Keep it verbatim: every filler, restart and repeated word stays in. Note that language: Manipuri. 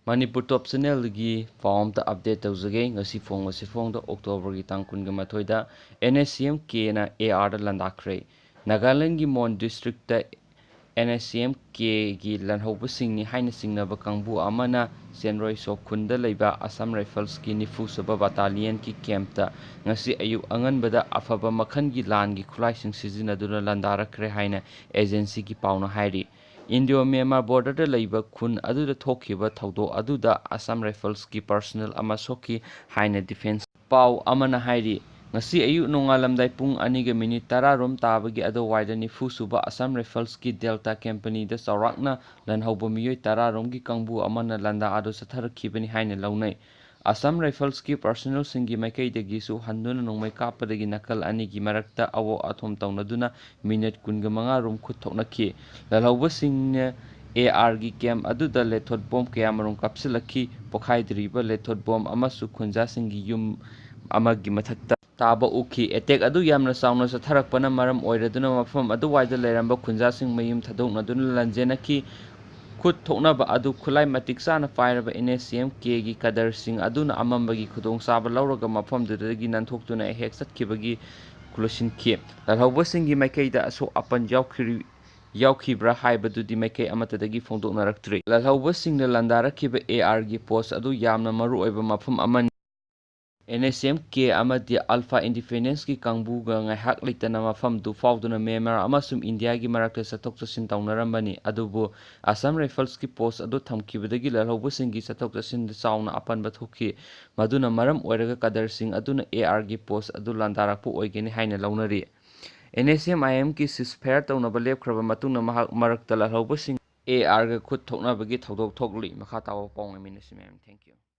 ꯃꯅꯤꯄꯨꯔ ꯇꯣꯞ ꯆꯦꯅꯦꯜꯒꯤ ꯄꯥꯎ ꯑꯝꯇ ꯑꯞꯗꯦꯠ ꯇꯧꯖꯒꯦ꯫ ꯉꯁꯤ ꯐꯣꯡꯕꯁꯤ ꯐꯣꯡꯗ ꯑꯣꯛꯇꯣꯕꯔꯒꯤ ꯇꯥꯡ ꯀꯨꯟꯒ ꯃꯥꯊꯣꯏꯗ ꯑꯦꯟ ꯑꯦꯁ ꯁꯤ ꯑꯦꯝ ꯀꯦꯅ ꯑꯦ ꯑꯥꯔꯗ ꯂꯥꯟꯗꯥꯈ꯭ꯔꯦ꯫ ꯅꯥꯒꯥꯂꯦꯟꯒꯤ ꯃꯣꯟ district and S C M ꯀꯦꯒꯤ ꯂꯥꯟꯍꯧꯕꯁꯤꯡꯅꯤ ꯍꯥꯏꯅ ꯆꯤꯡꯅꯕ ꯀꯥꯡꯕꯨ ꯑꯃꯅ ꯆꯦꯟꯔꯣꯏꯁꯣ ꯈꯨꯟꯗ ꯂꯩꯕ ꯑꯁꯥꯝ ꯔꯥꯏꯐꯜꯁꯀꯤ ꯅꯤꯐꯨ ꯁꯨꯕ ꯕꯠꯇꯥꯂꯤꯌꯟꯒꯤ ꯀꯦꯝꯞꯇ ꯉꯁꯤ ꯑꯌꯨꯛ ꯑꯉꯟꯕꯗ ꯑꯐꯕ ꯃꯈꯜꯒꯤ ꯂꯥꯟꯒꯤ ꯈꯨꯠꯂꯥꯏꯁꯤꯡ ꯁꯤꯖꯤꯟꯅꯗꯨꯅ ꯂꯥꯟꯗꯥꯔꯛꯈ꯭ꯔꯦ ꯍꯥꯏꯅ ꯑꯦꯖꯦꯟꯁꯤꯒꯤ ꯄꯥꯎꯅ ꯍꯥꯏꯔꯤ꯫ ꯏꯟꯗꯤꯌꯣ ꯃ꯭ꯌꯥꯟꯃꯥꯔ ꯕꯣꯔꯗꯔꯗ ꯂꯩꯕ ꯈꯨꯟ ꯑꯗꯨꯗ ꯊꯣꯛꯈꯤꯕ ꯊꯧꯗꯣꯛ ꯑꯗꯨꯗ ꯑꯁꯥꯝ ꯔꯥꯏꯐꯜꯁꯀꯤ ꯄꯔꯁꯣꯅꯦꯜ ꯑꯃ ꯁꯣꯛꯈꯤ ꯍꯥꯏꯅ ꯗꯤꯐꯦꯟꯁ ꯄꯥꯎ ꯑꯃꯅ ꯍꯥꯏꯔꯤ꯫ ꯉꯁꯤ ꯑꯌꯨꯛ ꯅꯣꯡꯉꯥꯜꯂꯝꯗꯥꯏ ꯄꯨꯡ ꯑꯅꯤꯒ ꯃꯤꯅꯤꯠ ꯇꯔꯥꯔꯣꯝ ꯇꯥꯕꯒꯤ ꯑꯗꯨꯋꯥꯏꯗ ꯅꯤꯐꯨ ꯁꯨꯕ ꯑꯁꯥꯝ ꯔꯥꯏꯐꯜꯁꯀꯤ ꯗꯦꯜꯇꯥ ꯀꯦꯝꯄꯅꯤꯗ ꯆꯥꯎꯔꯥꯛꯅ ꯂꯥꯟꯍꯧꯕ ꯃꯤꯑꯣꯏ ꯇꯔꯥꯔꯣꯝꯒꯤ ꯀꯥꯡꯕꯨ ꯑꯃꯅ ꯂꯥꯟꯗꯥ ꯑꯗꯨ ꯆꯠꯊꯔꯛꯈꯤꯕꯅꯤ ꯍꯥꯏꯅ ꯂꯧꯅꯩ꯫ ꯑꯁꯥꯝ ꯔꯥꯏꯐꯜꯁꯀꯤ ꯄꯔꯁꯣꯅꯦꯜꯁꯤꯡꯒꯤ ꯃꯥꯏꯀꯩꯗꯒꯤꯁꯨ ꯍꯟꯗꯨꯅ ꯅꯣꯡꯃꯩ ꯀꯥꯞꯄꯗꯒꯤ ꯅꯥꯀꯜ ꯑꯅꯤꯒꯤ ꯃꯔꯛꯇ ꯑꯋꯣꯛ ꯑꯊꯣꯝ ꯇꯧꯅꯗꯨꯅ ꯃꯤꯅꯤꯠ ꯀꯨꯟꯒ ꯃꯉꯥ ꯔꯣꯝ ꯈꯨꯠ ꯊꯣꯛꯅꯈꯤ꯫ ꯂꯥꯜꯍꯧꯕꯁꯤꯡꯅ ꯑꯦ ꯑꯥꯔꯒꯤ ꯀꯦꯝꯞ ꯑꯗꯨꯗ ꯂꯦꯊꯣꯠ ꯕꯣꯝ ꯀꯌꯥ ꯃꯔꯨꯝ ꯀꯥꯞꯁꯤꯜꯂꯛꯈꯤ꯫ ꯄꯣꯈꯥꯏꯗ꯭ꯔꯤꯕ ꯂꯦꯊꯣꯠ ꯕꯣꯝ ꯑꯃꯁꯨ ꯈꯨꯟꯖꯥꯁꯤꯡꯒꯤ ꯌꯨꯝ ꯑꯃꯒꯤ ꯃꯊꯛꯇ ꯇꯥꯕ ꯎꯈꯤ꯫ ꯑꯦꯇꯦꯛ ꯑꯗꯨ ꯌꯥꯝꯅ ꯆꯥꯎꯅ ꯆꯠꯊꯔꯛꯄꯅ ꯃꯔꯝ ꯑꯣꯏꯔꯗꯨꯅ ꯃꯐꯝ ꯑꯗꯨꯋꯥꯏꯗ ꯂꯩꯔꯝꯕ ꯈꯨꯟꯖꯥꯁꯤꯡ ꯃꯌꯨꯝ ꯊꯥꯗꯣꯛꯅꯗꯨꯅ ꯂꯥꯟꯖꯦꯟꯅꯈꯤ꯫ ꯈꯨꯠ ꯊꯣꯛꯅꯕ ꯑꯗꯨ ꯈꯨꯠꯂꯥꯏ ꯃꯇꯤꯛ ꯆꯥꯅ ꯄꯥꯏꯔꯕ ꯑꯦꯟ ꯑꯦꯁ ꯁꯤ ꯑꯦꯝ ꯀꯦꯒꯤ ꯀꯥꯗꯔꯁꯤꯡ ꯑꯗꯨꯅ ꯑꯃꯝꯕꯒꯤ ꯈꯨꯗꯣꯡꯆꯥꯕ ꯂꯧꯔꯒ ꯃꯐꯝꯗꯨꯗꯒꯤ ꯅꯥꯟꯊꯣꯛꯇꯨꯅ ꯍꯦꯛ ꯆꯠꯈꯤꯕꯒꯤ ꯂꯣꯏꯁꯤꯟꯈꯤ꯫ ꯂꯥꯜꯍꯧꯕꯁꯤꯡꯒꯤ ꯃꯥꯏꯀꯩꯗ ꯑꯁꯣꯛ ꯑꯄꯟ ꯌꯥꯎꯈꯤꯔꯤ-, ꯌꯥꯎꯈꯤꯕ꯭ꯔꯥ ꯍꯥꯏꯕꯗꯨꯗꯤ ꯃꯥꯏꯀꯩ ꯑꯃꯠꯇꯗꯒꯤ ꯐꯣꯡꯗꯣꯛꯅꯔꯛꯇ꯭ꯔꯤ꯫ ꯂꯥꯜꯍꯧꯕꯁꯤꯡꯅ ꯂꯥꯟꯗꯥꯔꯛꯈꯤꯕ ꯑꯦ ꯑꯥꯔꯒꯤ ꯄꯣꯁ ꯑꯗꯨ ꯌꯥꯝꯅ ꯃꯔꯨꯑꯣꯏꯕ ꯃꯐꯝ ꯑꯃꯅꯤ꯫ ꯑꯦꯟ ꯑꯦꯁ ꯁꯤ ꯑꯦꯝ ꯀꯦ ꯑꯃꯗꯤ ꯑꯜꯐꯥ ꯏꯟꯗꯤꯄꯦꯟꯗꯦꯟꯁꯀꯤ ꯀꯥꯡꯕꯨꯒ ꯉꯥꯏꯍꯥꯛ ꯂꯩꯇꯅ ꯃꯐꯝꯗꯨ ꯐꯥꯎꯗꯨꯅ ꯃ꯭ꯌꯥꯟꯃꯥꯔ ꯑꯃꯁꯨꯡ ꯏꯟꯗꯤꯌꯥꯒꯤ ꯃꯔꯛꯇ ꯆꯠꯊꯣꯛ ꯆꯠꯁꯤꯟ ꯇꯧꯅꯔꯝꯕꯅꯤ꯫ ꯑꯗꯨꯕꯨ ꯑꯁꯥꯝ ꯔꯥꯏꯐꯜꯁꯀꯤ ꯄꯣꯁ ꯑꯗꯨ ꯊꯝꯈꯤꯕꯗꯒꯤ ꯂꯥꯜꯍꯧꯕꯁꯤꯡꯒꯤ ꯆꯠꯊꯣꯛ ꯆꯠꯁꯤꯟꯗ ꯆꯥꯎꯅ ꯑꯄꯟꯕ ꯊꯣꯛꯈꯤ꯫ ꯃꯗꯨꯅ ꯃꯔꯝ ꯑꯣꯏꯔꯒ ꯀꯥꯗꯔꯁꯤꯡ ꯑꯗꯨꯅ ꯑꯦ ꯑꯥꯔꯒꯤ ꯄꯣꯁ ꯑꯗꯨ ꯂꯥꯟꯗꯥꯔꯛꯄ ꯑꯣꯏꯒꯅꯤ ꯍꯥꯏꯅ ꯂꯧꯅꯔꯤ꯫ ꯑꯦꯟ ꯑꯦꯁ ꯁꯤ ꯑꯦꯝ ꯑꯥꯏ ꯑꯦꯝꯒꯤ ceasefire ꯇꯧꯅꯕ ꯂꯦꯞꯈ꯭ꯔꯕ ꯃꯇꯨꯡꯗ ꯃꯍꯥꯛ ꯃꯔꯛꯇ ꯂꯥꯜꯍꯧꯕꯁꯤꯡ ꯑꯦ ꯑꯥꯔꯒ ꯈꯨꯠ ꯊꯣꯛꯅꯕꯒꯤ ꯊꯧꯗꯣꯛ ꯊꯣꯛꯂꯤ꯫ ꯃꯈꯥ ꯇꯥꯕ ꯄꯥꯎ ꯉꯥꯏꯃꯤꯟꯅꯁꯤ ꯃꯌꯥꯝ꯫ Thank you꯫